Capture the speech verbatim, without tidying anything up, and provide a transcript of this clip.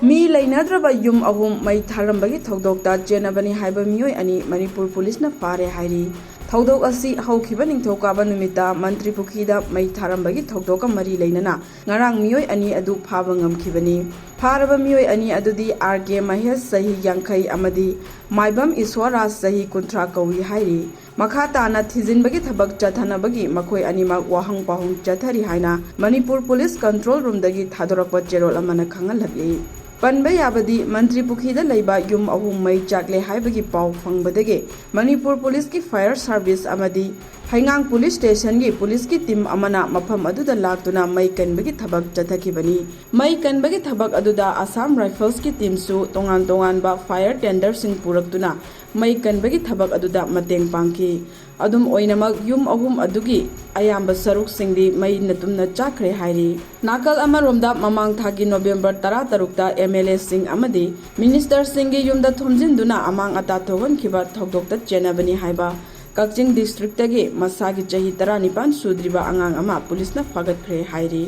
ꯃꯤ ꯂꯩꯅꯗ꯭ꯔꯕ ꯌꯨꯝ ꯑꯍꯨꯝ ꯃꯩ ꯊꯥꯔꯝꯕꯒꯤ ꯊꯧꯗꯣꯛꯇ ꯆꯦꯟꯅꯕꯅꯤ ꯍꯥꯏꯕ ꯃꯤꯑꯣꯏ ꯑꯅꯤ ꯃꯅꯤꯄꯨꯔ ꯄꯨꯂꯤꯁꯅ ꯐꯥꯔꯦ ꯍꯥꯏꯔꯤ꯫ ꯊꯧꯗꯣꯛ ꯑꯁꯤ ꯍꯧꯈꯤꯕ ꯅꯤꯡꯊꯧꯀꯥꯕ ꯅꯨꯃꯤꯠꯇ ꯃꯟꯇ꯭ꯔꯤ ꯄꯨꯈ꯭ꯔꯤꯗ ꯃꯩ ꯊꯥꯔꯝꯕꯒꯤ ꯊꯧꯗꯣꯛꯀ ꯃꯔꯤ ꯂꯩꯅꯅ ꯉꯔꯥꯡ ꯃꯤꯑꯣꯏ ꯑꯅꯤ ꯑꯗꯨ ꯐꯥꯕ ꯉꯝꯈꯤꯕꯅꯤ꯫ ꯐꯥꯔꯕ ꯃꯤꯑꯣꯏ ꯑꯅꯤ ꯑꯗꯨꯗꯤ ꯑꯥꯔ ꯀꯦ ꯃꯍꯦꯁ, ꯆꯍꯤ ꯌꯥꯡꯈꯩ, ꯑꯃꯗꯤ ꯃꯥꯏꯕꯝ ꯏꯁ꯭ꯋꯔꯥꯖ, ꯆꯍꯤ ꯀꯨꯟꯊ꯭ꯔꯥ, ꯀꯧꯏ ꯍꯥꯏꯔꯤ꯫ ꯃꯈꯥ ꯇꯥꯅ ꯊꯤꯖꯤꯟꯕꯒꯤ ꯊꯕꯛ ꯆꯠꯊꯅꯕꯒꯤ ꯃꯈꯣꯏ ꯑꯅꯤꯃꯛ ꯋꯥꯍꯪ ꯄꯥꯎꯍꯪ ꯆꯠꯊꯔꯤ ꯍꯥꯏꯅ ꯃꯅꯤꯄꯨꯔ ꯄꯨꯂꯤꯁ ꯀꯟꯇ꯭ꯔꯣꯜ ꯔꯨꯝꯗꯒꯤ ꯊꯥꯗꯣꯔꯛꯄ ꯆꯦꯔꯣꯜ ꯑꯃꯅ ꯈꯪꯍꯜꯂꯛꯂꯤ꯫ ꯄꯟꯕ ꯌꯥꯕꯗꯤ, ꯃꯟꯇ꯭ꯔꯤ ꯄꯨꯈ꯭ꯔꯤꯗ ꯂꯩꯕ ꯌꯨꯝ ꯑꯍꯨꯝ ꯃꯩ ꯆꯥꯛꯂꯦ ꯍꯥꯏꯕꯒꯤ ꯄꯥꯎ ꯐꯪꯕꯗꯒꯤ ꯃꯅꯤꯄꯨꯔ ꯄꯨꯂꯤꯁꯀꯤ ꯐꯥꯌꯔ ꯁꯥꯔꯚꯤꯁ ꯑꯃꯗꯤ ꯍꯩꯉꯥꯡ ꯄꯨꯂꯤꯁ ꯁ꯭ꯇꯦꯁꯟꯒꯤ ꯄꯨꯂꯤꯁꯀꯤ ꯇꯤꯝ ꯑꯃꯅ ꯃꯐꯝ ꯑꯗꯨꯗ ꯂꯥꯛꯇꯨꯅ ꯃꯩ ꯀꯟꯕꯒꯤ ꯊꯕꯛ ꯆꯠꯊꯈꯤꯕꯅꯤ꯫ ꯃꯩ ꯀꯟꯕꯒꯤ ꯊꯕꯛ ꯑꯗꯨꯗ ꯑꯁꯥꯝ ꯔꯥꯏꯐꯜꯁꯀꯤ ꯇꯤꯝꯁꯨ ꯇꯣꯉꯥꯟ ꯇꯣꯉꯥꯟꯕ ꯐꯥꯌꯔ ꯇꯦꯟꯗꯔꯁꯤꯡ ꯄꯨꯔꯛꯇꯨꯅ ꯃꯩ ꯀꯟꯕꯒꯤ ꯊꯕꯛ ꯑꯗꯨꯗ ꯃꯇꯦꯡ ꯄꯥꯡꯈꯤ꯫ ꯑꯗꯨꯝ ꯑꯣꯏꯅꯃꯛ, ꯌꯨꯝ ꯑꯍꯨꯝ ꯑꯗꯨꯒꯤ ꯑꯌꯥꯝꯕ ꯁꯔꯨꯛꯁꯤꯡꯗꯤ ꯃꯩꯅ ꯇꯨꯝꯅ ꯆꯥꯛꯈ꯭ꯔꯦ ꯍꯥꯏꯔꯤ꯫ ꯅꯥꯀꯜ ꯑꯃꯔꯣꯝꯗ, ꯃꯃꯥꯡ ꯊꯥꯒꯤ ꯅꯣꯕꯦꯝꯕꯔ ꯇꯔꯥꯇꯔꯨꯛꯇ ꯑꯦꯝ ꯑꯦꯜ ꯑꯦꯁꯤꯡ ꯑꯃꯗꯤ ꯃꯤꯅꯤꯁꯇꯔꯁꯤꯡꯒꯤ ꯌꯨꯝꯗ ꯊꯣꯝꯖꯤꯟꯗꯨꯅ ꯑꯃꯥꯡ ꯑꯇꯥ ꯊꯣꯛꯍꯟꯈꯤꯕ ꯊꯧꯗꯣꯛꯇ ꯆꯦꯟꯅꯕꯅꯤ ꯍꯥꯏꯕ ꯀꯛꯆꯤꯡ ꯗꯤꯁꯇ꯭ꯔꯤꯛꯇꯒꯤ ꯃꯁꯥꯒꯤ ꯆꯍꯤ ꯇꯔꯥꯅꯤꯄꯥꯟ ꯁꯨꯗ꯭ꯔꯤꯕ ꯑꯉꯥꯡ ꯑꯃ ꯄꯨꯂꯤꯁꯅ ꯐꯥꯒꯠꯈ꯭ꯔꯦ ꯍꯥꯏꯔꯤ꯫